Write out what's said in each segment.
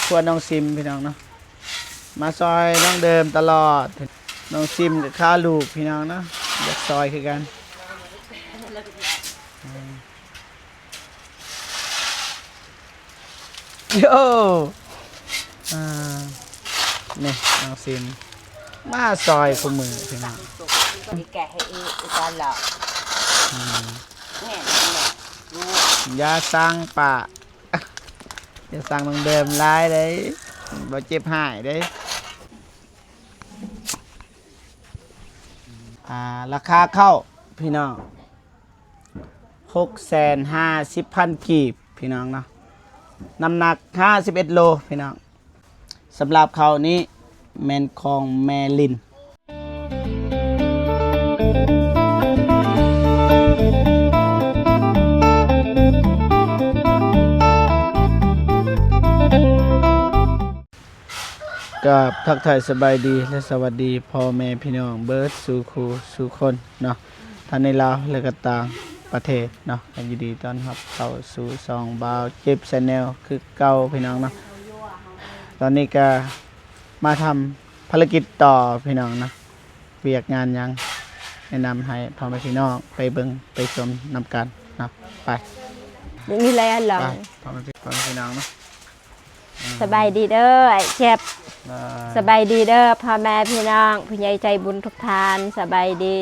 ຄົວນ້ອງຊິມພີ່ນ້ອງເນາະ ມາຊ່ອຍນ້ອງເດີມຕະຫຼອດ. ນ້ອງຊິມກໍຄາລູກພີ່ນ້ອງເນາະ ຢາກຊ່ອຍຄືກັນ. ໂຢ ອ່າ ນີ້ນ້ອງຊິມມາຊ່ອຍຄູ່ມື້ພີ່ນ້ອງ. ນີ້ແກະໃຫ້ອີກ ອີກກ່ອນລະ ອືມ ແມ່ນແຫຼະ ຢ່າສັ່ງປ້າ ຢ່າສັ່ງນ້ອງເດີມຫຼາຍເດ້ ບໍ່ເຈັບຫາຍເດ້. ອ່າ ລາຄາເຂົ້າພີ່ນ້ອງ ຫົກແສນຫ້າສິບພັນກີບພີ່ນ້ອງເນາະ ນ້ຳໜັກຫ້າສິບເອັດໂລພີ່ນ້ອງ. ສຳລັບເຂົ້ານີ້ແມ່ນຂອງແມ່ລິນ. ກາບທັກທາຍສະບາຍດີ ແລະ ສະຫວັດດີພໍ່ແມ່ພີ່ນ້ອງເບິດສູ່ຄູ່ສູ່ຄົນເນາະ ທັງໃນລາວ ແລະ ກໍຕ່າງປະເທດເນາະ. ກໍຍິນດີຕ້ອນຮັບເຂົ້າສູ່ຊ່ອງບ່າວເຈັບ Channel ຄືເກົ່າພີ່ນ້ອງເນາະ. ຕອນນີ້ກໍມາທຳພາລະກິດຕໍ່ພີ່ນ້ອງເນາະ. ວຽກງານຫຍັງ ແນະນຳໃຫ້ພໍ່ແມ່ພີ່ນ້ອງໄປເບິ່ງໄປຊົມນຳກັນເນາະ. ໄປ ນີ້ແຫຼະ ໄປ ພໍ່ແມ່ພີ່ນ້ອງເນາະ. ສະບາຍດີເດີອ້າຍເຈັບ. ສະບາຍດີເດີພໍ່ແມ່ພີ່ນ້ອງ ຜູ້ໃຫຍ່ໃຈບຸນທຸກທ່ານ. ສະບາຍດີ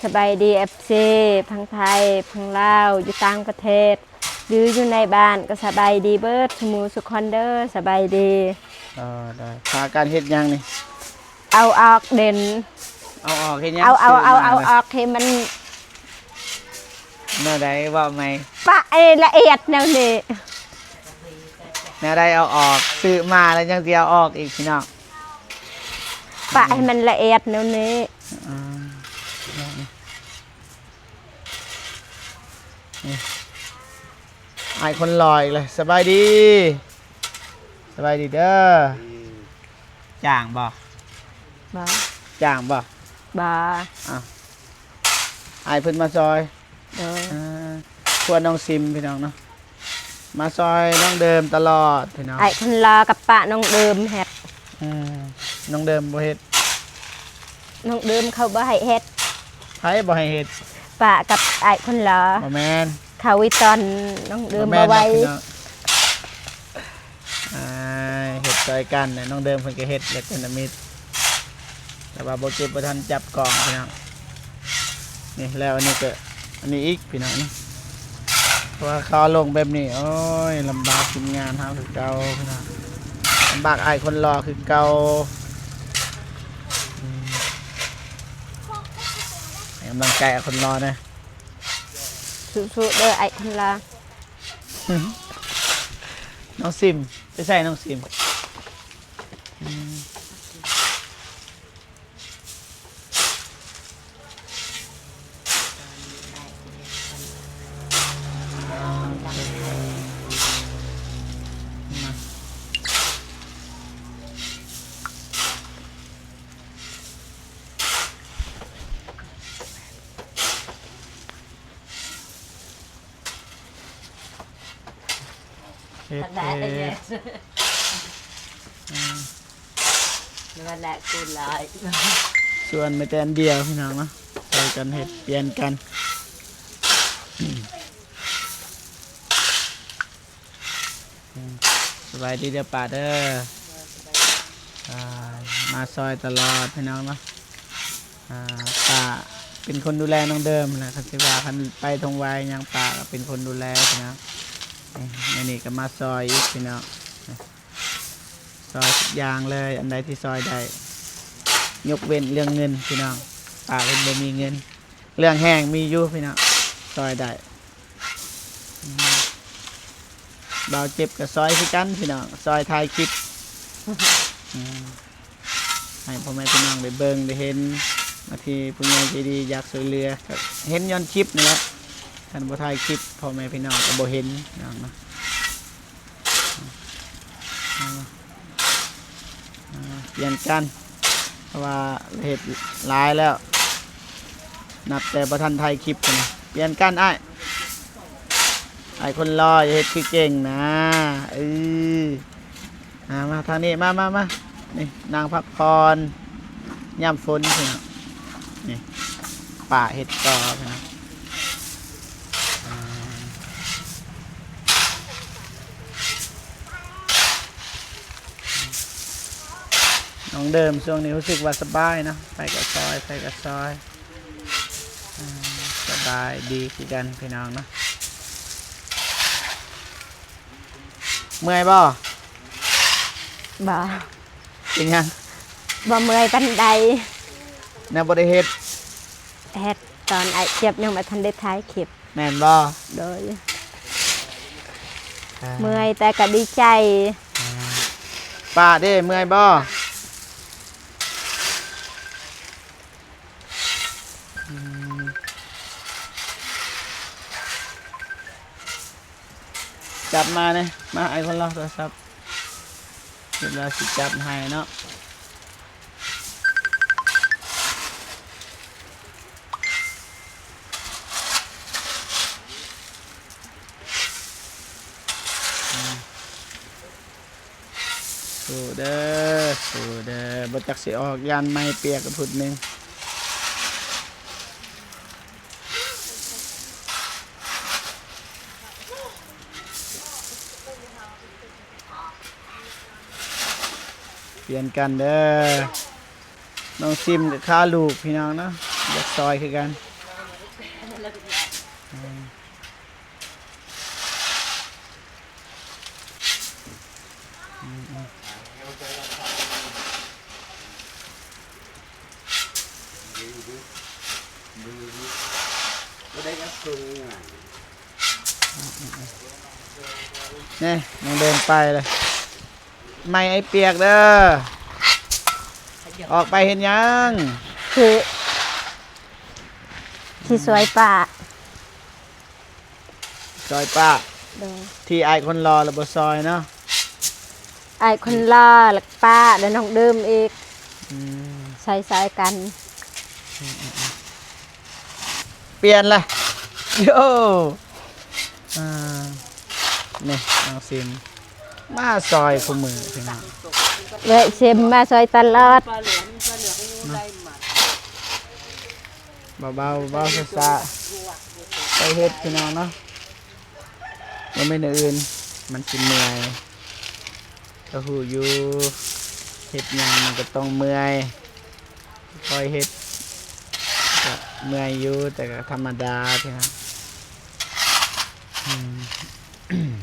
ສະບາຍດີ ເອັຟຊີ ທັງໄທ ທັງລາວ ຢູ່ຕ່າງປະເທດ ຫຼື ຢູ່ໃນບ້ານ ກໍສະບາຍດີເບິດສູ່ໝູ່ສູ່ຄົນເດີ. ສະບາຍດີ. ເອີ ໄດ້ ພາກັນເຮັດຫຍັງນີ້? ເອົາອອກເດັ່ນ ເອົາອອກເຮັດຫຍັງ? ເອົາ ເອົາ ເອົາ ເອົາອອກໃຫ້ມັນ ແນວໃດເວົ້າໃໝ່? ປະໃຫ້ລະອຽດແນວນີ້. ແນວໃດເອົາອອກ? ຊື້ມາແລ້ວຍັງຊິເອົາອອກອີກພີ່ນ້ອງ. ປະໃຫ້ມັນລະອຽດແນວນີ້. ອ່າ ນີ້ ອ້າຍຄົນຫຼໍ່ອີກແລ້ວ. ສະບາຍດີ ສະບາຍດີເດີ. ຈ້າງບໍ່? ບໍ່. ຈ້າງບໍ່? ບໍ່. ອ້າວ ອ້າຍເພິ່ນມາຊ່ອຍ. ໂດຍ. ອ່າ ຄົວນ້ອງຊິມພີ່ນ້ອງເນາະ ມາຊ່ອຍນ້ອງເດີມຕະຫຼອດພີ່ນ້ອງ. ອ້າຍຄົນຫຼໍ່ກັບປະນ້ອງເດີມເຮັດ. ອືມ ນ້ອງເດີມບໍ່ເຮັດ. ນ້ອງເດີມເຂົາບໍ່ໃຫ້ເຮັດ. ໃຜບໍ່ໃຫ້ເຮັດ? ປະກັບອ້າຍຄົນຫຼໍ່. ບໍ່ແມ່ນ ເຂົາອີຕອນນ້ອງເດີມບໍ່ໄຫວ. ອ້າຍເຮັດຊ່ອຍກັນ ນ້ອງເດີມເພິ່ນກໍເຮັດແລ້ວ ເປັນອາມິດ ແຕ່ວ່າບໍ່ເກັບ ບໍ່ທັນຈັບກ້ອງພີ່ນ້ອງ. ນີ້ ແລ້ວອັນນີ້ກໍ ອັນນີ້ອີກພີ່ນ້ອງ ເພາະວ່າເຂົາເອົາລົງແບບນີ້ ໂອ້ຍ ລຳບາກທີມງານເຮົາຄືເກົ່າພີ່ນ້ອງ ລຳບາກອ້າຍຄົນຫຼໍ່ຄືເກົ່າ. ອືມ ໃຫ້ກຳລັງໃຈອ້າຍຄົນຫຼໍ່ແດ່. ສູ້ໆເດີອ້າຍຄົນຫຼໍ່. ນ້ອງຊິມ ໄປໃສນ້ອງຊິມ? ອືມ. ເຮັດ ເຮັດ ອືມ ນັ້ນແຫຼະ ກູຫຼາຍ ສ່ວນແມ່ແຕ່ອັນດຽວພີ່ນ້ອງເນາະ ຊ່ອຍກັນເຮັດ ປ່ຽນກັນ. ອືມ ສະບາຍດີເດີປ້າເດີ ອ່າ ມາຊ່ອຍຕະຫຼອດພີ່ນ້ອງເນາະ. ອ່າ ປ້າເປັນຄົນດູແລນ້ອງເດີມຫັ້ນແຫຼະ ຄັນຊິວ່າ ຄັນໄປທົ່ງໄວຫຍັງ ປ້າກໍເປັນຄົນດູແລພີ່ນ້ອງ. ນີ້ ມື້ນີ້ກໍມາຊ່ອຍອີກພີ່ນ້ອງ ຊ່ອຍທຸກຢ່າງເລີຍ ອັນໃດທີ່ຊ່ອຍໄດ້ ຍົກເວັ້ນເລື່ອງເງິນພີ່ນ້ອງ ປ້າເພິ່ນບໍ່ມີເງິນ. ເລື່ອງແຮງມີຢູ່ພີ່ນ້ອງ ຊ່ອຍໄດ້. ອືມ ບ່າວເຈັບກໍຊ່ອຍຄືກັນພີ່ນ້ອງ ຊ່ອຍຖ່າຍຄລິບ ອືມ ໃຫ້ພໍ່ແມ່ພີ່ນ້ອງໄດ້ເບິ່ງໄດ້ເຫັນ ບາງທີຜູ້ໃຫຍ່ໃຈດີຢາກຊ່ວຍເຫຼືອ ກໍເຫັນຍ້ອນຄລິບນີ້ແຫຼະ. ຄັນບໍ່ຖ່າຍຄລິບ ພໍ່ແມ່ພີ່ນ້ອງກໍບໍ່ເຫັນພີ່ນ້ອງເນາະ. ອ່າ ປ່ຽນກັນ ເພາະວ່າເຮັດຫຼາຍແລ້ວ ນັບແຕ່ບໍ່ທັນຖ່າຍຄລິບພຸ້ນນະ. ປ່ຽນກັນອ້າຍ ອ້າຍຄົນຫຼໍ່ ຢ່າເຮັດຄືເກັ່ງນາ. ເອີ ອ່າ ມາທາງນີ້ ມາ ມາ ມາ ນີ້ ນັ່ງພັກຜ່ອນຍາມຝົນ ພີ່ນ້ອງ. ນີ້ ປ້າເຮັດຕໍ່ ພີ່ນ້ອງ. ອ່າ ນ້ອງເດີມຊ່ວງນີ້ຮູ້ສຶກວ່າສະບາຍເນາະ ໃຜກໍຊ່ອຍ ໃຜກໍຊ່ອຍ. ອ່າ ສະບາຍດີຄືກັນພີ່ນ້ອງເນາະ. ເມື່ອຍບໍ່? ບໍ່. ເປັນຫຍັງ? ບໍ່ເມື່ອຍປານໃດ. ແນວບໍ່ໄດ້ເຮັດ? ເຮັດຕອນອ້າຍເຈັບຍັງບໍ່ທັນໄດ້ຖ່າຍຄລິບ. ແມ່ນບໍ່? ໂດຍ. ອ່າ ເມື່ອຍແຕ່ກໍດີໃຈ. ອ່າ ປ້າເດ້ ເມື່ອຍບໍ່? ອືມ ຈັບມາແດ່ ມາ ອ້າຍຄົນລາວ ໂທລະສັບ ດຽວລາວຊິຈັບໃຫ້ເນາະ. ສູ້ເດີ ສູ້ເດີ ບໍ່ຈັກຊິອອກ ຢ້ານໄມ້ປຽກກະພຸດໜຶ່ງ. ປ່ຽນກັນເດີ ນ້ອງຊິມກັບຄາລູກ ພີ່ນ້ອງເນາະ ຢາກຊ່ອຍຄືກັນ. ນີ້ ນ້ອງເດີນໄປເລີຍ ໄມ້ອ້າຍປຽກເດີ ອອກໄປເຮັດຫຍັງ? ຊິ ຊິຊ່ອຍປ້າ. ຊ່ອຍປ້າ ໂດຍ ທີ່ອ້າຍຄົນຫຼໍ່ລະບໍ່ຊ່ອຍເນາະ ອ້າຍຄົນຫຼໍ່ ແລ້ວປ້າ ແລ້ວນ້ອງເດີມອີກ ອືມ ຊ່ອຍໆກັນ ອືມໆໆ ປ່ຽນລະ ໂຢ ອ່າ ນີ້ນ້ອງຊິມ ມາຊ່ອຍຄູ່ມື້ພີ່ນ້ອງ ເອື້ອຍຊິມມາຊ່ອຍຕະຫຼອດ. ເບົາໆ ເບົາໆ ຊ້າໆ ໄປເຮັດພີ່ນ້ອງເນາະ ບໍ່ແມ່ນແນວອື່ນ ມັນຊິເມື່ອຍ ກໍຮູ້ຢູ່ ເຮັດຫຍັງມັນກໍຕ້ອງເມື່ອຍ ຄ່ອຍເຮັດ ກໍເມື່ອຍຢູ່ ແຕ່ກໍທຳມະດາພີ່ນ້ອງ ອືມ.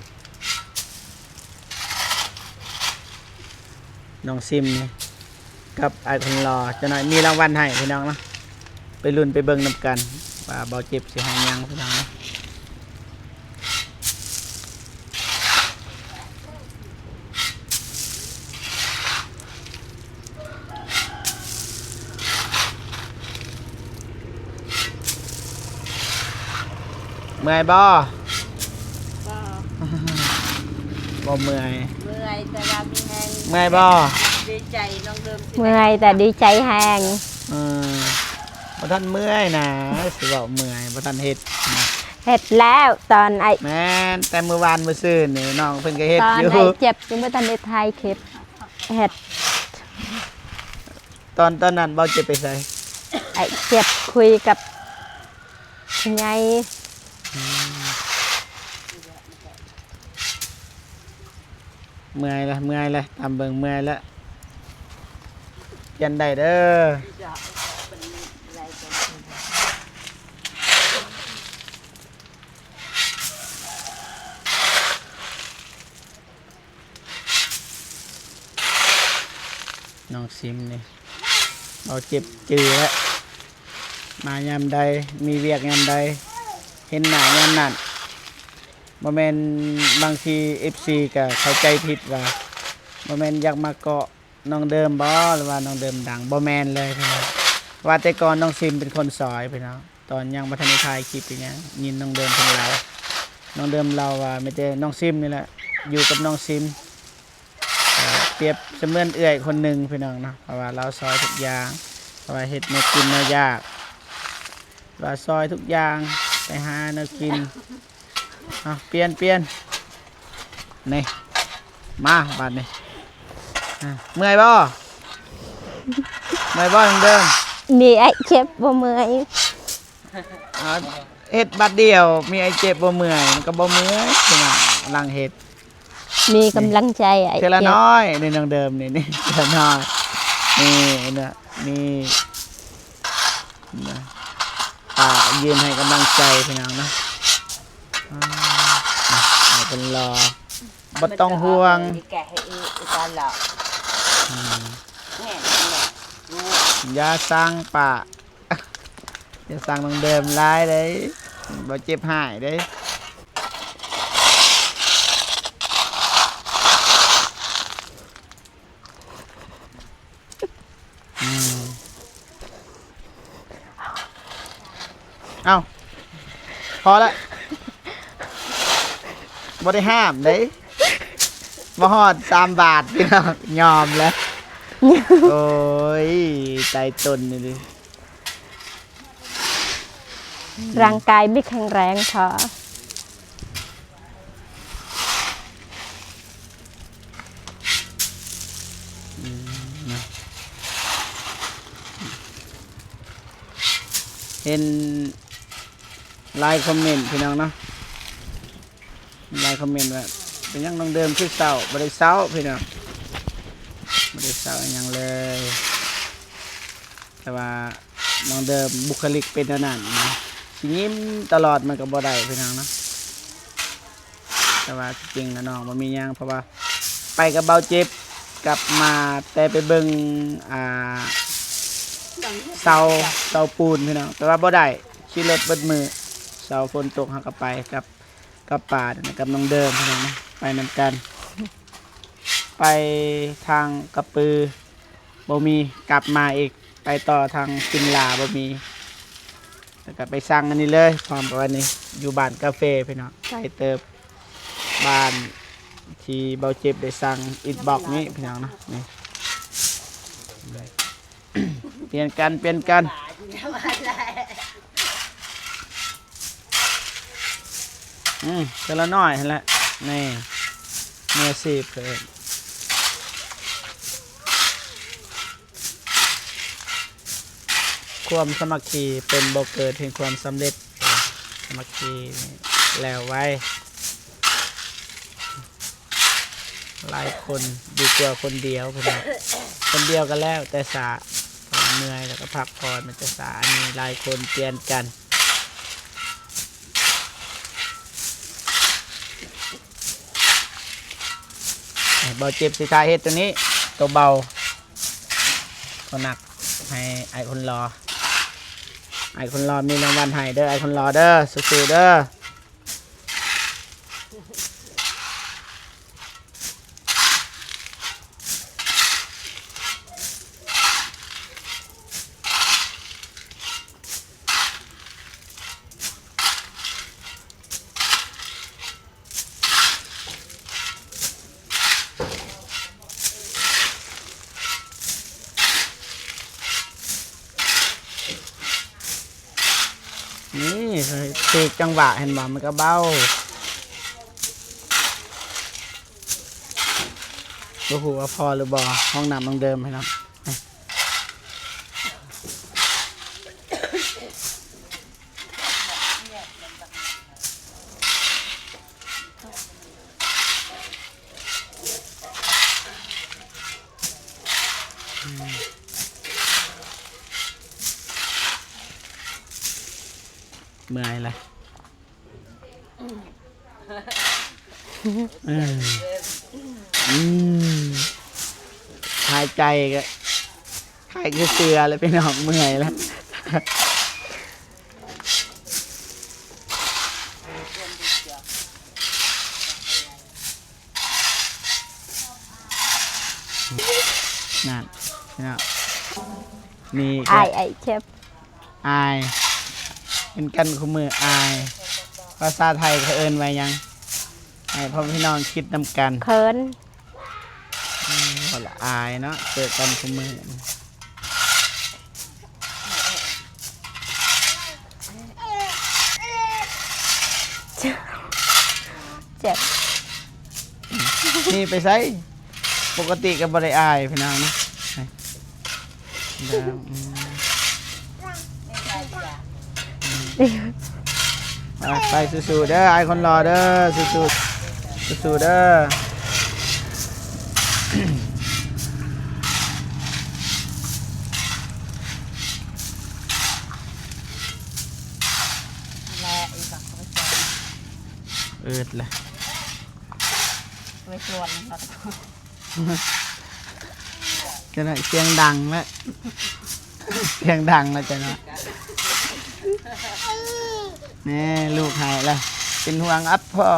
ນ້ອງຊິມນີ້ກັບອ້າຍຄົນຫຼໍ່ ຈັກໜ້ອຍມີລາງວັນໃຫ້ພີ່ນ້ອງເນາະ ໄປລຸ້ນໄປເບິ່ງນຳກັນວ່າເບົາເຈັບຊິໃຫ້ຫຍັງພີ່ນ້ອງເນາະ. ເມື່ອຍບໍ່? ບໍ່ ບໍ່ເມື່ອຍ ເມື່ອຍແຕ່ວ່າມີແຮງ. ເມື່ອຍບໍ່? ດີໃຈນ້ອງເດີມຊິ ເມື່ອຍແຕ່ດີໃຈແຮງ. ເອີ ບໍ່ທັນເມື່ອຍນະ ຊິເວົ້າເມື່ອຍ ບໍ່ທັນເຮັດ. ເຮັດແລ້ວຕອນອ້າຍ ແມ່ນ ແຕ່ມື້ວານມື້ຊືນນີ້ນ້ອງເພິ່ນກໍເຮັດຢູ່ ຕອນອ້າຍເຈັບຍັງບໍ່ທັນໄດ້ຖ່າຍຄລິບ ເຮັດ. ຕອນ ຕອນນັ້ນເບົາເຈັບໄປໃສ? ອ້າຍເຈັບຄຸຍກັບຜູ້ໃຫຍ່. ອືມ ເມື່ອຍລະ ເມື່ອຍລະ ຕາມເບິ່ງເມື່ອຍລະ ປ່ຽນໄດ້ເດີ. ນ້ອງຊິມນີ້ ເຮົາເຈັບຈື່ແລ້ວ ມາຍາມໃດ ມີວຽກຍາມໃດ ເຫັນໜ້າຍາມນັ້ນ. ບໍ່ແມ່ນ ບາງທີເອັຟຊີກໍເຂົ້າໃຈຜິດວ່າ ບໍ່ແມ່ນຢາກມາເກາະ ນ້ອງເດີມບໍ ຫຼືວ່ານ້ອງເດີມດັງ? ບໍ່ແມ່ນເລີຍພີ່ນ້ອງ. ວ່າແຕ່ກ່ອນນ້ອງຊິມເປັນຄົນຊ່ອຍພີ່ນ້ອງ ຕອນຍັງບໍ່ທັນໄດ້ຖ່າຍຄລິບອີ່ຫຍັງ ຍິນນ້ອງເດີມເພິ່ນເລົ່າ ນ້ອງເດີມເລົ່າວ່າມີແຕ່ນ້ອງຊິມນີ້ແຫຼະ ຢູ່ກັບນ້ອງຊິມ ເອີ ປຽບສະເໝືອນເອື້ອຍຄົນໜຶ່ງພີ່ນ້ອງເນາະ ເພາະວ່າລາວຊ່ອຍທຸກຢ່າງ ເພາະວ່າເຮັດແນວກິນແນວຢາກ ລາວຊ່ອຍທຸກຢ່າງ ໄປຫາແນວກິນ. ເອົາ ປ່ຽນ ປ່ຽນ ນີ້ ມາບາດນີ້ ອ່ະ ເມື່ອຍບໍ່? ເມື່ອຍບໍ່ນ້ອງເດີມ? ມີໄອ້ເຈັບບໍ່ເມື່ອຍ. ອ່າ ເຮັດບາດດຽວ ມີໄອ້ເຈັບບໍ່ເມື່ອຍ ມັນກໍບໍ່ເມື່ອຍ ພີ່ນ້ອງ ຫຼັງເຮັດ. ມີກຳລັງໃຈ ເທື່ອລະນ້ອຍ ນີ້ນ້ອງເດີມ ນີ້ ນີ້ ເທື່ອລະນ້ອຍ ນີ້ ນີ້ ນີ້ ປ້າຢືນໃຫ້ກຳລັງໃຈພີ່ນ້ອງເນາະ. ອ່າ ໃຫ້ເພິ່ນລໍ ບໍ່ຕ້ອງຫ່ວງ ອືມ ຢ່າຊັງປ້າ ຢ່າຊັງນ້ອງເດີມຫຼາຍເດ້ ບໍ່ເຈັບຫາຍເດ້. ອືມ ເອົ້າ ພໍລະ ບໍ່ໄດ້ຫ້າມເດ້ ບໍ່ຮອດສາມບາດ ພີ່ນ້ອງ ຍອມແລ້ວ. ໂອ້ຍ ໃຈຕົນນີ້ເດ້. ອືມ ຮ່າງກາຍບໍ່ແຂງແຮງພໍ. ອືມ ເຫັນຫຼາຍຄອມເມັນພີ່ນ້ອງເນາະ ຫຼາຍຄອມເມັນວ່າ ເປັນຫຍັງນ້ອງເດີມຄືເຊົາ? ບໍ່ໄດ້ເຊົາພີ່ນ້ອງ ບໍ່ໄດ້ເຊົາອີ່ຫຍັງເລີຍ. ແຕ່ວ່ານ້ອງເດີມບຸກຄະລິກເປັນແນວນັ້ນນະ ຊິຍິ້ມຕະຫຼອດມັນກໍບໍ່ໄດ້ພີ່ນ້ອງເນາະ. ແຕ່ວ່າທີ່ຈິງນະນ້ອງບໍ່ມີຫຍັງ ເພາະວ່າໄປກັບເບົາເຈັບ ກັບມາແຕ່ໄປເບິ່ງ ອ່າ ເສົາ ເສົາປູນພີ່ນ້ອງ ແຕ່ວ່າບໍ່ໄດ້ ຂີ່ລົດເບິດມື້ ເສົາຝົນຕົກເຮົາກໍໄປກັບ ກັບປ້າ ກັບນ້ອງເດີມພີ່ນ້ອງເນາະ ໄປນຳກັນ ໄປທາງກະປື ບໍ່ມີ ກັບມາອີກ ໄປຕໍ່ທາງກິນລາບໍ່ມີ ແລ້ວກໍໄປສັ່ງອັນນີ້ເລີຍ ພ້ອມກັບອັນນີ້ ຢູ່ບ້ານກາເຟພີ່ນ້ອງ ໄກເຕີບ ບ້ານທີ່ເບົາເຈັບໄດ້ສັ່ງອິນບັອກນີ້ພີ່ນ້ອງເນາະ ນີ້ ປ່ຽນກັນ ປ່ຽນກັນ. ອືມ ເທື່ອລະໜ້ອຍຫັ້ນແຫຼະ ນີ້ ມືອາຊີບເພິ່ນ ຄວາມສາມັກຄີເປັນບໍ່ເກີດແຫ່ງຄວາມສຳເລັດ ສາມັກຄີແລ້ວໄວ ຫຼາຍຄົນດີກວ່າຄົນດຽວ ພີ່ນ້ອງ ຄົນດຽວກໍແລ້ວແຕ່ຊ້າ ເມື່ອຍແລ້ວກໍພັກຜ່ອນ ມັນຈະຊ້າ ອັນນີ້ຫຼາຍຄົນປ່ຽນກັນ. ເບົາເຈັບຊິຖ້າເຮັດຕົວນີ້ ຕົວເບົາ ຕົວໜັກ ໃຫ້ອ້າຍຄົນຫຼໍ່ ອ້າຍຄົນຫຼໍ່ມີລາງວັນໃຫ້ເດີ ອ້າຍຄົນຫຼໍ່ເດີ ສູ້ໆເດີ. ນີ້ ຖືກຈັງຫວະ ເຫັນບໍ່ ມັນກໍເບົາ. ບໍ່ຮູ້ວ່າພໍຫຼືບໍ່ ຫ້ອງນ້ຳນ້ອງເດີມພີ່ນ້ອງ. ເມື່ອຍລະ. ອືມ ອືມ ຫາຍໃຈກໍຫາຍຄືເສືອແລ້ວ ພີ່ນ້ອງ ເມື່ອຍແລ້ວ. ນັ້ນ ພີ່ນ້ອງ ນີ້ກໍ ອາຍ ອາຍ ເຈັບ ອາຍ ເປັນກັນຄູ່ມື້ ອາຍ ພາສາໄທເຂົາເອີ້ນວ່າຫຍັງ? ໃຫ້ພໍ່ແມ່ພີ່ນ້ອງຄິດນຳກັນ ເຂີນ ອືມ ບໍ່ລະອາຍເນາະ ເຈີກັນຄູ່ມື້. ເຈັບ ໜີໄປໃສ? ປົກກະຕິກໍບໍ່ໄດ້ອາຍພີ່ນ້ອງເນາະ ນີ້ ດາວ ອືມ ໄປ ໄປ ສູ້ໆເດີ ອ້າຍຄົນຫຼໍ່ເດີ ສູ້ໆ ສູ້ໆເດີ. ແລະ ອີກ ເອີດລະ ໄປສວນ ຈະໜ້ອຍສຽງດັງແລ້ວ ສຽງດັງແລ້ວຈະໜ້ອຍ ແນ່ ລູກໄຫ້ລະ ເປັນຫ່ວງອັບພໍ່.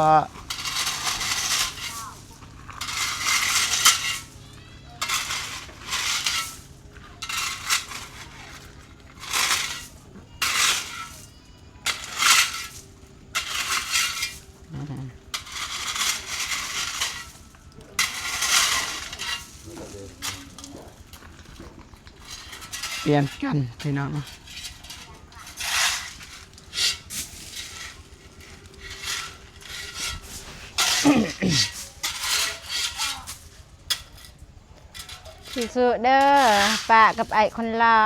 ປ່ຽນກັນພີ່ນ້ອງເນາະ ສູ້ໆເດີ ປ້າກັບອ້າຍຄົນຫຼໍ່.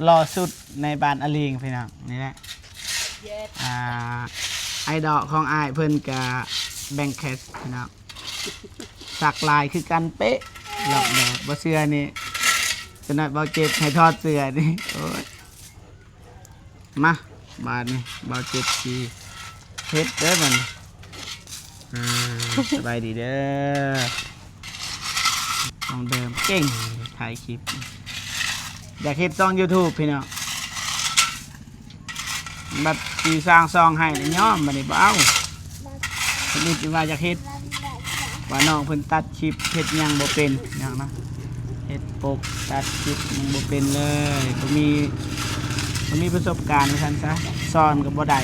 ຫຼໍ່ສຸດໃນບ້ານອາລີງພີ່ນ້ອງ ນີ້ແຫຼະ ອ່າ ໄອດອລຂອງອ້າຍເພິ່ນກະແບັງແຄສພີ່ນ້ອງ ສັກລາຍຄືກັນເປະ ລອກເດີ ບໍ່ເຊື່ອນີ້ ຈະໜ້ອຍເບົາເຈັບໃຫ້ຖອດເສື້ອນີ້ ໂອ້ຍ. ມາ ບາດນີ້ບ່າວເຈັບຊິເຮັດເດີບາດນີ້ ອ່າ ສະບາຍດີເດີ ນ້ອງເດີມເກັ່ງ ຖ່າຍຄລິບ ຢາກເຮັດຊ່ອງຢູທູບພີ່ນ້ອງ ບັດຊິສ້າງຊ່ອງໃຫ້ລະຍອມ ບາດນີ້ບໍ່ເອົາ ເພິ່ນວ່າຢາກເຮັດ ວ່ານ້ອງເພິ່ນຕັດ ຄລິບເຮັດຫຍັງບໍ່ເປັນຫຍັງນະ ເຮັດປົກຕັດຄລິບຍັງບໍ່ເປັນເລີຍ ບໍ່ມີ ບໍ່ມີປະສົບການວ່າຊັ້ນຊະ ສອນກໍບໍ່ໄດ້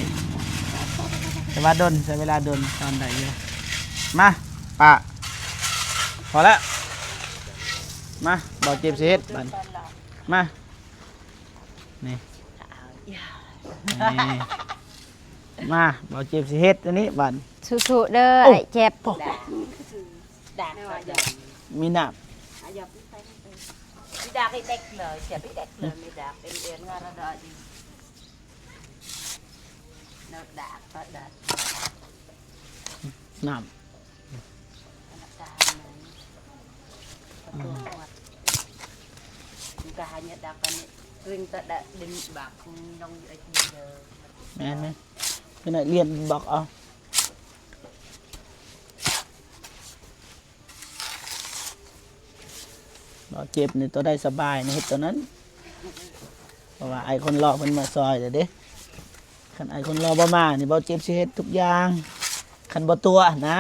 ແຕ່ວ່າດົນ ໃຊ້ເວລາດົນ ສອນໄດ້ຢູ່ ມາ ປະ ພໍແລ້ວ ມາ ບ່າວເຈັບຊິເຮັດບາດນີ້ ມາ ນີ້ ນີ້ ມາ ບ່າວເຈັບຊິເຮັດອັນນີ້ບາດ ສູ້ໆເດີ ໂອ້ ອ້າຍເຈັບ ມີນ້ຳ ນ້ຳ ແມ່ນໆ ຄືນະ ລຽນບອກເອົາ ບ່າວເຈັບນີ້ຕົວໃດສະບາຍນີ້ເຮັດຕົວນັ້ນ ເພາະວ່າອ້າຍຄົນຫຼໍ່ເພິ່ນມາຊ່ອຍແລ້ວເດ້ ຄັນອ້າຍຄົນຫຼໍ່ບໍ່ມານີ້ ບ່າວເຈັບຊິເຮັດທຸກຢ່າງ ຄັນບໍ່ຕົວະນະ.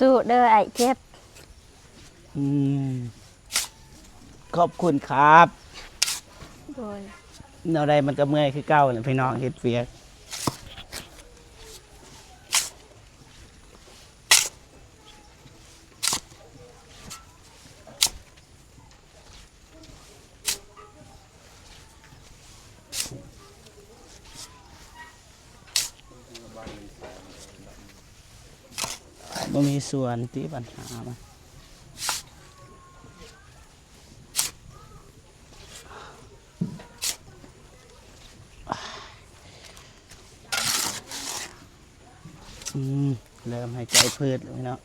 ສູ້ໆເດີອ້າຍເຈັບ ອືມ ຂອບຄຸນຄັບ ໂດຍ ແນວໃດມັນກໍເມື່ອຍຄືເກົ່າແຫຼະພີ່ນ້ອງ ເຮັດວຽກ. ບໍ່ມີສວນຕິ ບັນຫາມັນ ອືມ ເລີ່ມຫາຍໃຈຜືດແລ້ວເນາະ.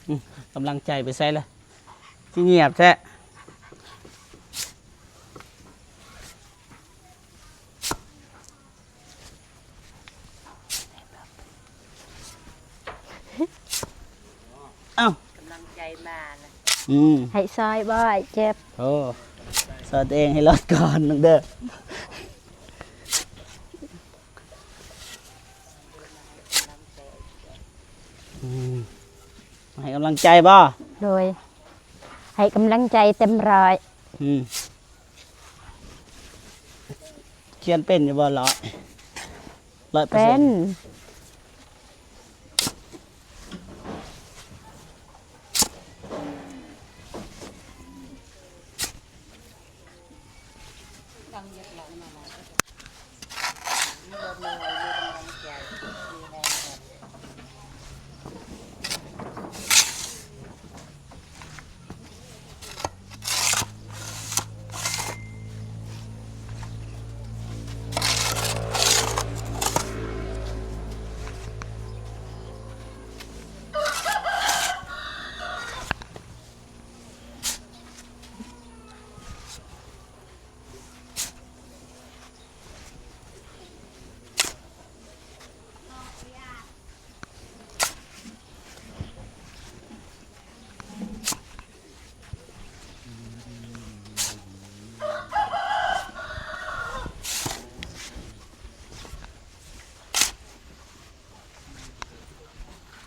ອືມ ກຳລັງໃຈໄປໃສລະ? ຄືງຽບແທ້. ເອົ້າ ກຳລັງໃຈມາລະ. ອືມ ໃຫ້ຊ່ອຍບໍ່ ອ້າຍເຈັບ? ໂອ້ ຊ່ອຍຕົວເອງໃຫ້ລອດກ່ອນນ້ອງເດີ. ອືມ ໃຫ້ກຳລັງໃຈບໍ່? ໂດຍ ໃຫ້ກຳລັງໃຈເຕັມຮ້ອຍ. ອືມ ຂຽນເປັນຢູ່ບໍ່? ຮ້ອຍ ຮ້ອຍເປີເຊັນ. ເປັນ.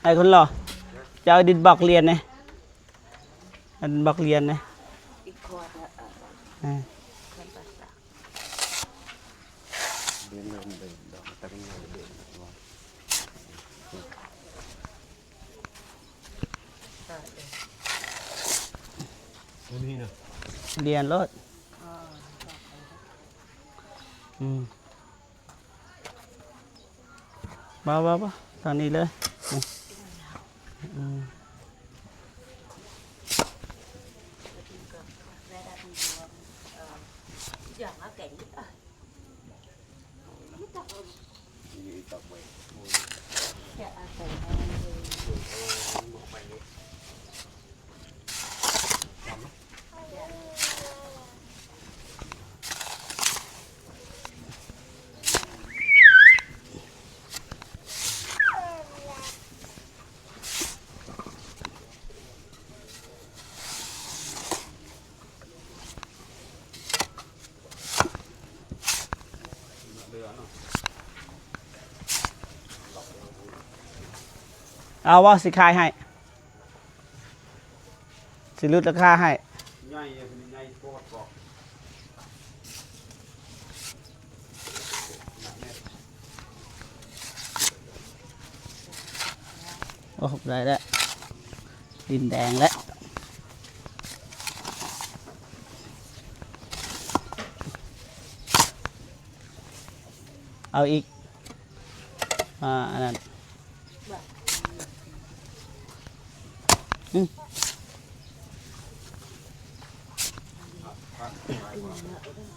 ໄອ້ຄົນຫຼໍ່ ເຈົ້າດິນບອກລຽນແດ່. ອັນບັກລຽນນະ ອີກຄອດລະ ເອີ ເດີນເດີນເດີນດອກ ຕະກະຍານເດີນ ລຽນໂລດ. ອືມ. ບໍ່ ບໍ່ ບໍ່ ທາງນີ້ເລີຍ. ອືມ ເອົາບໍ່ ຊິຂາຍໃຫ້ ຊິຫຼຸດລາຄາໃຫ້. ໃຫຍ່ ໃຫຍ່ໂພດບໍ່? ໂອ້ ໄດ້ແລ້ວ ດິນແດງແລ້ວ. ເອົາອີກ ອ່າ ອັນນັ້ນ ອືມ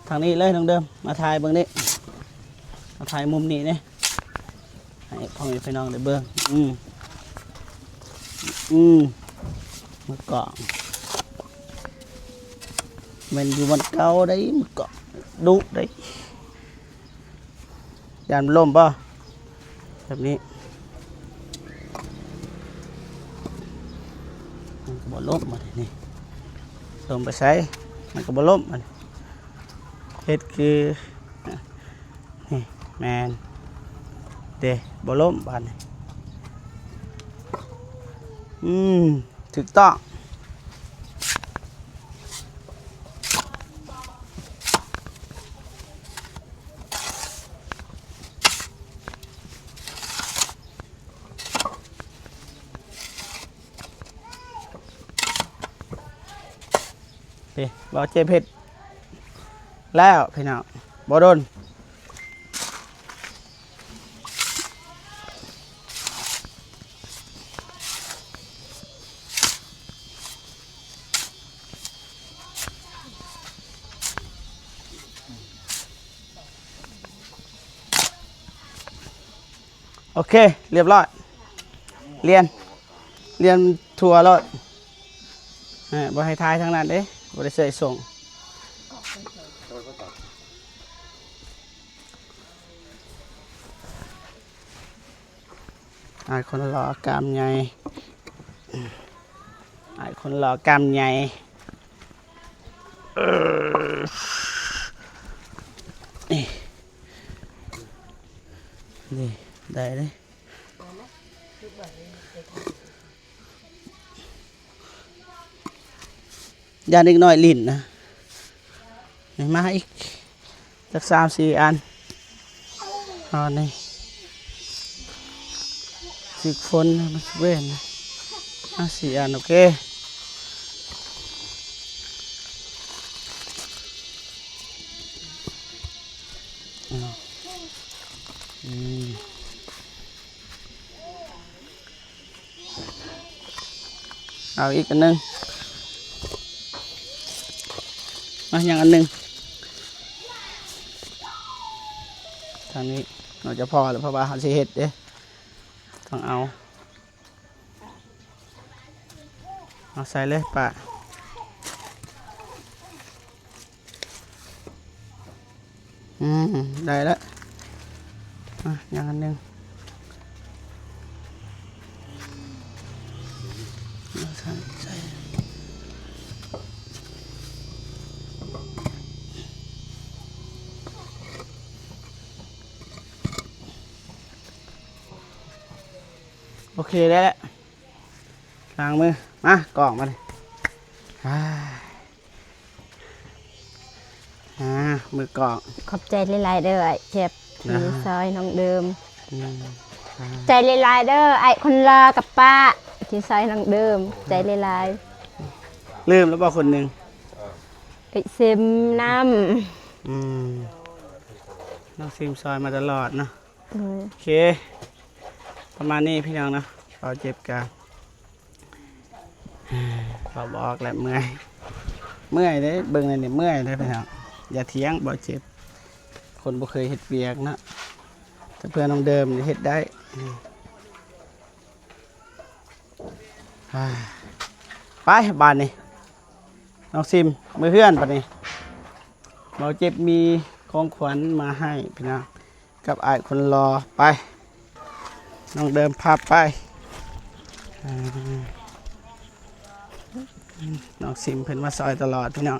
ທາງນີ້ເລີຍນ້ອງເດີມ ມາຖ່າຍເບິ່ງນີ້ ມາຖ່າຍມຸມນີ້ເດ້ ໃຫ້ພໍ່ແມ່ພີ່ນ້ອງໄດ້ເບິ່ງ. ອືມ ອືມ ມື້ກ່ອນ ແມ່ນຢູ່ບ່ອນເກົ່າໄດ໋ ມື້ກ່ອນ ດຸໄດ໋. ຢ້ານມັນລົ້ມບໍ່? ແບບນີ້ ມັນກໍບໍ່ລົ້ມ ບາດນີ້ ລົງໄປໃສ ມັນກໍບໍ່ລົ້ມ ບາດນີ້ ເຮັດຄື ນີ້ ແມ່ນເດ້ ບໍ່ລົ້ມ ບາດນີ້ ອືມ. ຖືກຕ້ອງ. ນີ້ ບໍ່ເຈັບເຮັດແລ້ວພີ່ນ້ອງ ບໍ່ດົນ. ໂອເຄ ລຽບຮ້ອຍ ລຽນ ລຽນ ທົ່ວໂລດ. ເອີ ບໍ່ໃຫ້ຖ່າຍທາງນັ້ນເດ້ ບໍ່ໄດ້ໃສ່ສົ່ງ. ອ້າຍຄົນຫຼໍ່ກ້າມໃຫຍ່ ອ້າຍຄົນຫຼໍ່ກ້າມໃຫຍ່. ນີ້ ນີ້ ໄດ້ເດ້. ຢ້ານເດັກນ້ອຍຫຼິ້ນນະ. ນີ້ ມາອີກຈັກສາມສີ່ອັນ. ອໍ ນີ້ ຖືກຝົນ ມັນຊິເວັນ. ອ່າ ສີ່ອັນ ໂອເຄ. ອືມ ອືມ. ເອົາອີກອັນໜຶ່ງ. ມາ ຍັງອັນໜຶ່ງ. ທາງນີ້ໜ້າຈະພໍແລ້ວ ເພາະວ່າເຮົາຊິເຮັດເດ້. ຕ້ອງເອົາ ເອົາໃສ່ເລີຍປ້າ. ອືມ ໄດ້ລະ. ອ່ະ ຍັງອັນໜຶ່ງ. ໂອເຄ ໄດ້ລະ. ລ້າງມື. ມາ ກ້ອງມານີ້. ອາ ອາ ມືກ້ອງ. ຂອບໃຈຫຼາຍໆເດີ ອ້າຍແຈັບ ທີ່ຊ່ອຍນ້ອງເດີມ. ອືມ ຂອບໃຈຫຼາຍໆເດີ ອ້າຍຄົນຫຼໍ່ກັບປ້າ ທີ່ຊ່ອຍນ້ອງເດີມ. ຂອບໃຈຫຼາຍໆ. ລືມແລ້ວບໍ່ຄົນໜຶ່ງ? ໄອ້ເຊັມນ້ຳ. ອືມ ນ້ອງຊິມຊ່ອຍມາຕະຫຼອດເນາະ. ໂດຍ ໂອເຄ ປະມານນີ້ພີ່ນ້ອງເນາະ. ເຮົາເຈັບກະ ເວົ້າບໍ່ອອກແລ້ວ ເມື່ອຍ ເມື່ອຍເດ້. ເບິ່ງແນວນີ້ເມື່ອຍເດ້ພີ່ນ້ອງ. ຢ່າຖຽງ ບໍ່ເຈັບ ຄົນບໍ່ເຄີຍເຮັດວຽກເນາະ. ແຕ່ເພື່ອນ້ອງເດີມນີ້ເຮັດໄດ້. ອາ ໄປບາດນີ້ ນ້ອງຊິມ ເມືອເຮືອນບາດນີ້. ເບົາເຈັບມີຂອງຂວັນມາໃຫ້ພີ່ນ້ອງ ກັບອ້າຍຄົນຫຼໍ່. ໄປ ນ້ອງເດີມພາໄປ. ອາ ນ້ອງຊິມເພິ່ນມາຊ່ອຍຕະຫຼອດພີ່ນ້ອງ.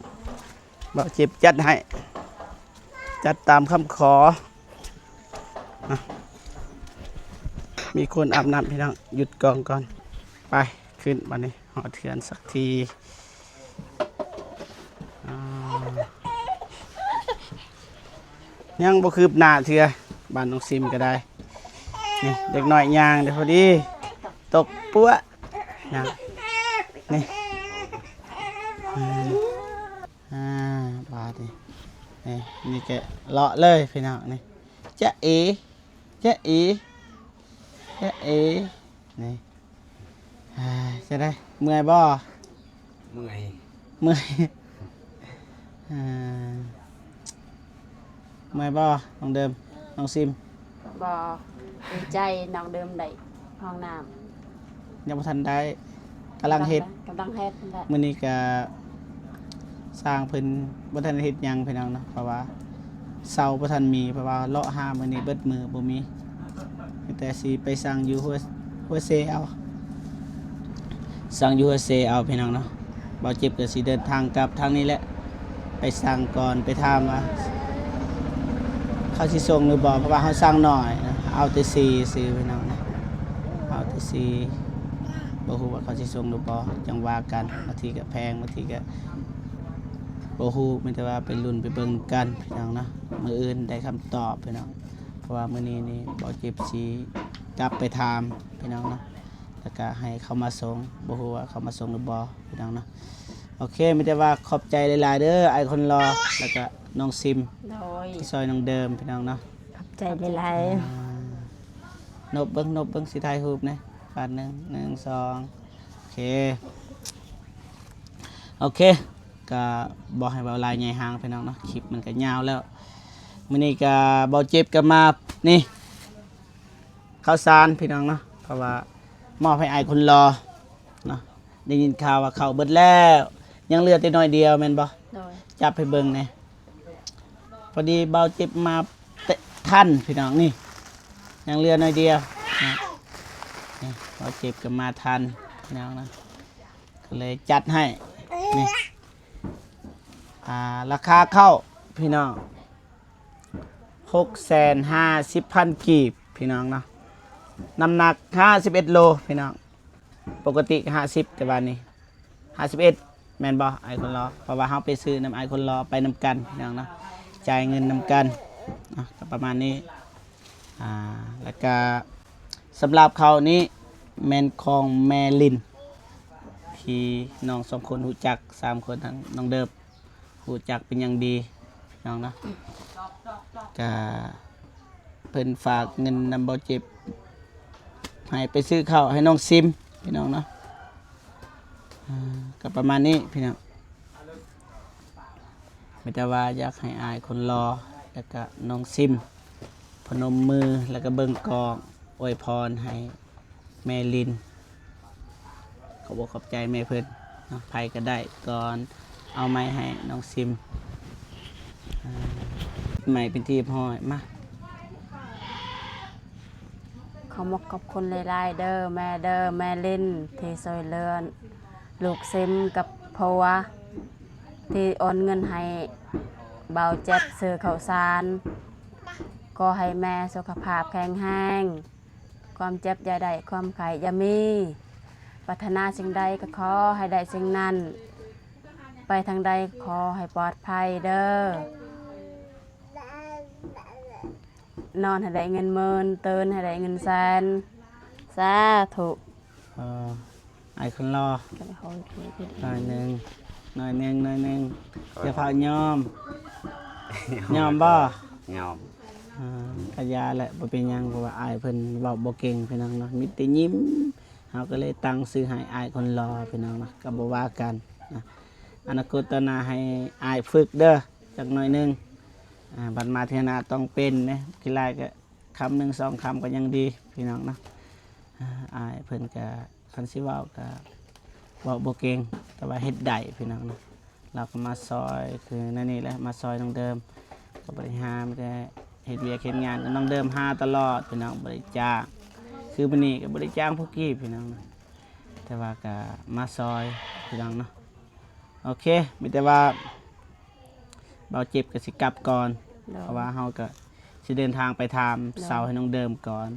ເບົາເຈັບຈັດໃຫ້ ຈັດຕາມຄຳຂໍ. ອະ ມີຄົນອາບນ້ຳພີ່ນ້ອງ. ຢຸດກ້ອງກ່ອນ. ໄປ ຂຶ້ນບາດນີ້ ຮອດເຮືອນສັກທີ. ອາ ຍັງບໍ່ຄືບໜ້າເທື່ອ ບ້ານນ້ອງຊິມກໍໄດ້. ນີ້ ເດັກນ້ອຍຍ່າງໄດ້ພໍດີ ຕົກປົວະນະ. ນີ້ ອາ ອາ ບາດນີ້ ນີ້ ນີ້ກະເລາະເລີຍພີ່ນ້ອງ. ນີ້ ຈະເອ ຈະເອ ຈະເອ ນີ້. ອາ ຈັ່ງໃດ ເມື່ອຍບໍ່? ເມື່ອຍ ເມື່ອຍ. ອາ ເມື່ອຍບໍ່ ນ້ອງເດີມ ນ້ອງຊິມ? ບໍ່ ດີໃຈນ້ອງເດີມໄດ້ຫ້ອງນ້ຳ. ຍັງບໍ່ທັນໄດ້ ກຳລັງເຮັດ ກຳລັງເຮັດແຫຼະ. ມື້ນີ້ກະຊ່າງເພິ່ນບໍ່ທັນໄດ້ເຮັດຫຍັງພີ່ນ້ອງເນາະ ເພາະວ່າເຊົາບໍ່ທັນມີ ເພາະວ່າເລາະຫາມື້ນີ້ເບິດມື້ບໍ່ມີ ມີແຕ່ຊິໄປສັ່ງຢູ່ຫົວ ຫົວເຊເອົາ ສັ່ງຢູ່ຫົວເຊເອົາພີ່ນ້ອງເນາະ. ເບົາເຈັບກໍຊິເດີນທາງກັບທາງນີ້ແຫຼະ ໄປສັ່ງກ່ອນ ໄປຖາມວ່າເຂົາຊິສົ່ງຫຼືບໍ່ ເພາະວ່າເຮົາສັ່ງໜ້ອຍ ເອົາແຕ່ສີ່ຊື່ພີ່ນ້ອງນະ ເອົາແຕ່ສີ່ ບໍ່ຮູ້ວ່າເຂົາຊິສົ່ງຫຼືບໍ່ ຈັ່ງວ່າກັນ. ບາງທີກໍແພງ ບາງທີກໍບໍ່ຮູ້ ມີແຕ່ວ່າໄປລຸ້ນໄປເບິ່ງນຳກັນພີ່ນ້ອງເນາະ. ມື້ອື່ນໄດ້ຄຳຕອບພີ່ນ້ອງ ເພາະວ່າມື້ນີ້ນີ້ເບົາເຈັບຊິກັບໄປຖາມພີ່ນ້ອງເນາະ ແລ້ວກະໃຫ້ເຂົາມາສົ່ງ ບໍ່ຮູ້ວ່າເຂົາມາສົ່ງຫຼືບໍ່ພີ່ນ້ອງເນາະ. ໂອເຄ ມີແຕ່ວ່າຂອບໃຈຫຼາຍໆເດີ ອ້າຍຄົນຫຼໍ່ ແລ້ວກະນ້ອງຊິມ ໂດຍ ທີ່ຊ່ອຍນ້ອງເດີມພີ່ນ້ອງເນາະ. ຂອບໃຈຫຼາຍໆ ອາ ນົບເບິ່ງ ນົບເບິ່ງ ຊິຖ່າຍຮູບແດ່ ບາດໜຶ່ງ ໜຶ່ງ ສອງ ໂອເຄ ໂອເຄ ກະບໍ່ໃຫ້ເວົ້າຫຼາຍໃຫຍ່ຫາງພີ່ນ້ອງເນາະ ຄລິບມັນກະຍາວແລ້ວ. ມື້ນີ້ກະເບົາເຈັບກະມາ ນີ້ ເຂົ້າສານພີ່ນ້ອງເນາະ ເພາະວ່າມອບໃຫ້ອ້າຍຄົນຫຼໍ່ເນາະ ໄດ້ຍິນຂ່າວວ່າເຂົ້າເບິດແລ້ວ ຍັງເຫຼືອແຕ່ໜ້ອຍດຽວແມ່ນບໍ່? ໂດຍ ຈັບໃຫ້ເບິ່ງແດ່. ພໍດີເບົາເຈັບມາແຕະທັນພີ່ນ້ອງ ນີ້ ຍັງເຫຼືອໜ້ອຍດຽວນະ. ນີ້ເບົາເຈັບກໍມາທັນພີ່ນ້ອງນະ ກໍເລີຍຈັດໃຫ້. ນີ້ ອ່າ ລາຄາເຂົ້າພີ່ນ້ອງ ຫົກແສນຫ້າສິບພັນກີບພີ່ນ້ອງເນາະ. ນ້ຳໜັກຫ້າສິບເອັດໂລພີ່ນ້ອງ. ປົກກະຕິຫ້າສິບ ແຕ່ວ່ານີ້ຫ້າສິບເອັດ ແມ່ນບໍ່ອ້າຍຄົນຫຼໍ່? ເພາະວ່າເຮົາໄປຊື້ນຳອ້າຍຄົນຫຼໍ່ ໄປນຳກັນພີ່ນ້ອງເນາະ ຈ່າຍເງິນນຳກັນເນາະ. ກໍປະມານນີ້ ອ່າ ແລ້ວກະສຳລັບເຂົ້ານີ້ແມ່ນຂອງແມ່ລິນ ທີ່ນ້ອງສອງຄົນຮູ້ຈັກ ສາມຄົນ ທັງນ້ອງເດີບ ຮູ້ຈັກເປັນຢ່າງດີພີ່ນ້ອງເນາະ. ກະເພິ່ນຝາກເງິນນຳເບົາເຈັບ ໃຫ້ໄປຊື້ເຂົ້າໃຫ້ນ້ອງຊິມພີ່ນ້ອງເນາະ. ອ່າ ກໍປະມານນີ້ພີ່ນ້ອງ. ມີແຕ່ວ່າຢາກໃຫ້ອ້າຍຄົນຫຼໍ່ ແລ້ວກະນ້ອງຊິມ ພະນົມມື ແລ້ວກະເບິ່ງກ້ອງ ອວຍພອນໃຫ້ແມ່ລິນ. ຂອບອົກຂອບໃຈແມ່ເພິ່ນເນາະ. ໃຜກໍໄດ້ກ່ອນ ເອົາໄມ້ໃຫ້ນ້ອງຊິມ. ອ່າ ໄມ້ເປັນທີ່ຮຽບຮ້ອຍ ມາ. ຂໍຂອບຄຸນຫຼາຍໆເດີແມ່ເດີ ແມ່ລິນ ທີ່ຊ່ວຍເຫຼືອລູກຊິມກັບຜົວ ທີ່ໂອນເງິນໃຫ້ເບົາເຈັບຊື້ເຂົ້າສານ. ຂໍໃຫ້ແມ່ສຸຂະພາບແຂງແຮງ ຄວາມເຈັບຢ່າໄດ້ ຄວາມໄຂ້ຢ່າມີ. ປາດຖະໜາສິ່ງໃດກໍຂໍໃຫ້ໄດ້ສິ່ງນັ້ນ. ໄປທາງໃດຂໍໃຫ້ປອດໄພເດີ. ນອນໃຫ້ໄດ້ເງິນໝື່ນ ຕື່ນໃຫ້ໄດ້ເງິນແສນ. ສາທຸ. ເອີ ອ້າຍຄົນຫຼໍ່ ໜ້ອຍໜຶ່ງ ໜ້ອຍໜຶ່ງ ໜ້ອຍໜຶ່ງ ຢ່າຟ້າວຍອມ. ຍອມບໍ່? ຍອມ. ອ່າ ກະຢ່າແຫຼະ ບໍ່ເປັນຫຍັງ ເພາະວ່າອ້າຍເພິ່ນເວົ້າບໍ່ເກັ່ງພີ່ນ້ອງເນາະ ມີແຕ່ຍິ້ມ. ເຮົາກໍເລີຍຕັ້ງຊື່ໃຫ້ອ້າຍຄົນຫຼໍ່ພີ່ນ້ອງເນາະ ກໍບໍ່ວ່າກັນນະ. ອະນາຄົດຕໍ່ໜ້າໃຫ້ອ້າຍຝຶກເດີ ຈັກໜ້ອຍໜຶ່ງ. ອ່າ ບັດມາເທື່ອໜ້າຕ້ອງເປັນເດ້ ຂີ້ລ້າຍກໍຄຳໜຶ່ງສອງຄຳກໍຍັງດີພີ່ນ້ອງເນາະ. ອ່າ ອ້າຍເພິ່ນກໍ ຄັນຊິເວົ້າກໍເວົ້າບໍ່ເກັ່ງ ແຕ່ວ່າເຮັດໄດ້ພີ່ນ້ອງເນາະ. ລາວກໍມາຊ່ອຍ ຄືແນວນີ້ແຫຼະ ມາຊ່ອຍນ້ອງເດີມ ກໍບໍ່ໄດ້ຫາ ມີແຕ່ເຮັດວຽກເຮັດງານ ນ້ອງເດີມຫາຕະຫຼອດພີ່ນ້ອງ ບໍ່ໄດ້ຈ້າງ. ຄືມື້ນີ້ກໍບໍ່ໄດ້ຈ້າງຜູ້ກີ້ພີ່ນ້ອງເນາະ ແຕ່ວ່າກໍມາຊ່ອຍພີ່ນ້ອງເນາະ. ໂອເຄ ມີແຕ່ວ່າເບົາເຈັບກໍຊິກັບກ່ອນ ໂດຍ ເພາະວ່າເຮົາກໍຊິເດີນທາງໄປຖາມ ໂດຍ ເຊົາໃຫ້ນ້ອງເດີມກ່ອນ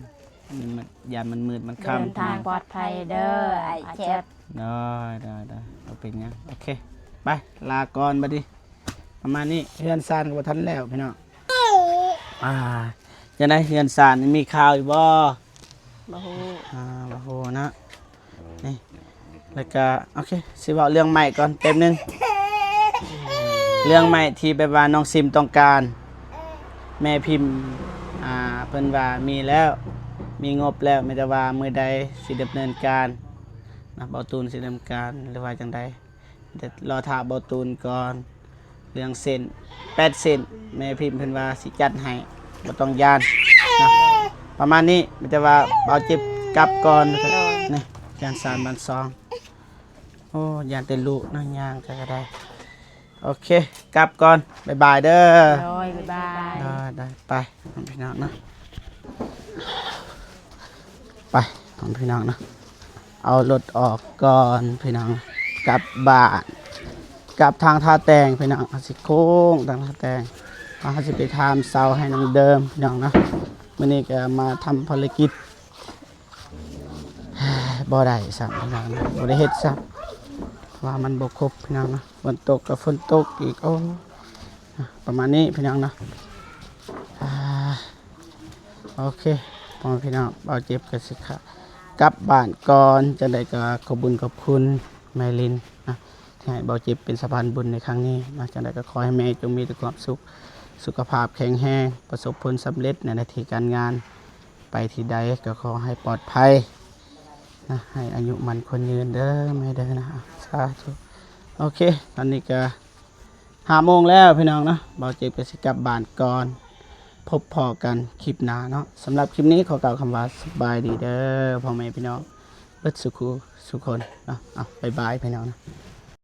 ມັນ ມັນ ຢ້ານມັນມືດມັນຄ່ຳ. ເດີນທາງປອດໄພເດີອ້າຍເຈັບ. ໂດຍ ໂດຍ ໂດຍ ບໍ່ເປັນຫຍັງ. ໂອເຄ ໄປ ລາກ່ອນບັດນີ້ ປະມານນີ້. ເຮືອນຊານກໍບໍ່ທັນແລ້ວພີ່ນ້ອງ. ອ່າ ຈັ່ງໃດ ເຮືອນຊານມີຂ່າວຢູ່ບໍ່? ບໍ່ຮູ້. ອ່າ ບໍ່ຮູ້ເນາະ. ນີ້ ແລ້ວກໍ ໂອເຄ ຊິເວົ້າເລື່ອງໃໝ່ກ່ອນແປັບໜຶ່ງ. ເລື່ອງໃໝ່ທີ່ແບບວ່ານ້ອງຊິມຕ້ອງການ ແມ່ພິມ ອ່າ ເພິ່ນວ່າມີແລ້ວ ມີງົບແລ້ວ ມີແຕ່ວ່າມື້ໃດຊິດຳເນີນການນະ ເບົາຕູນຊິດຳເນີນການ ຫຼືວ່າຈັ່ງໃດ. ແຕ່ລໍຖ້າເບົາຕູນກ່ອນ ເລື່ອງເສັ້ນ ແປດເສັ້ນ ແມ່ພິມເພິ່ນວ່າຊິຈັດໃຫ້ ບໍ່ຕ້ອງຢ້ານນະ. ປະມານນີ້ ມີແຕ່ວ່າເບົາເຈັບກັບກ່ອນ. ໂດຍ ນີ້ ເຮືອນຊານບ້ານຊ່ອງ. ໂອ້ ຢ້ານແຕ່ລູກນະ ຍ່າງໄປກໍໄດ້. ໂອເຄ ກັບກ່ອນ ບາຍບາຍເດີ. ໂດຍ ບາຍບາຍ. ໄດ້ ໄດ້ ໄປພີ່ນ້ອງເນາະ. ໄປພີ່ນ້ອງເນາະ ເອົາລົດອອກກ່ອນພີ່ນ້ອງ ກັບບ້ານ ກັບທາງທ່າແຕງພີ່ນ້ອງ. ເຮົາຊິໂຄ້ງທາງທ່າແຕງ ເຮົາຊິໄປຖາມເຊົາໃຫ້ນ້ອງເດີມພີ່ນ້ອງເນາະ. ມື້ນີ້ກໍມາທຳພາລະກິດ ບໍ່ໄດ້ຊ້ຳພີ່ນ້ອງເນາະ ບໍ່ໄດ້ເຮັດຊ້ຳ ເພາະວ່າມັນບໍ່ຄົບພີ່ນ້ອງເນາະ. ຝົນຕົກກໍຝົນຕົກອີກ ໂອ້ ປະມານນີ້ພີ່ນ້ອງເນາະ. ອ່າ ໂອເຄ ພໍ່ແມ່ພີ່ນ້ອງ ເບົາເຈັບກໍຊິຂະ ກັບບ້ານກ່ອນ. ຈັ່ງໃດກໍຂອບບຸນຂອບຄຸນແມ່ລິນນະ ທີ່ໃຫ້ເບົາເຈັບເປັນສະພານບຸນໃນຄັ້ງນີ້ນະ. ຈັ່ງໃດກໍຂໍໃຫ້ແມ່ຈົ່ງມີແຕ່ຄວາມສຸກ ສຸຂະພາບແຂງແຮງ ປະສົບຜົນສຳເລັດໃນໜ້າທີ່ການງານ ໄປທີ່ໃດກໍຂໍໃຫ້ປອດໄພນະ ໃຫ້ອາຍຸໝັ້ນຂວັນຍືນເດີແມ່ເດີນະ ສາທຸ. ໂອເຄ ຕອນນີ້ກໍ ຫ້າໂມງແລ້ວພີ່ນ້ອງເນາະ ເບົາເຈັບກໍຊິກັບບ້ານກ່ອນ ພົບພໍ້ກັນຄລິບໜ້າເນາະ. ສຳລັບຄລິບນີ້ຂໍກ່າວຄຳວ່າສະບາຍດີເດີພໍ່ແມ່ພີ່ນ້ອງເບິດສູ່ຄູ່ ທຸກຄົນເນາະ. ເອົາ ບາຍບາຍພີ່ນ້ອງເນາະ.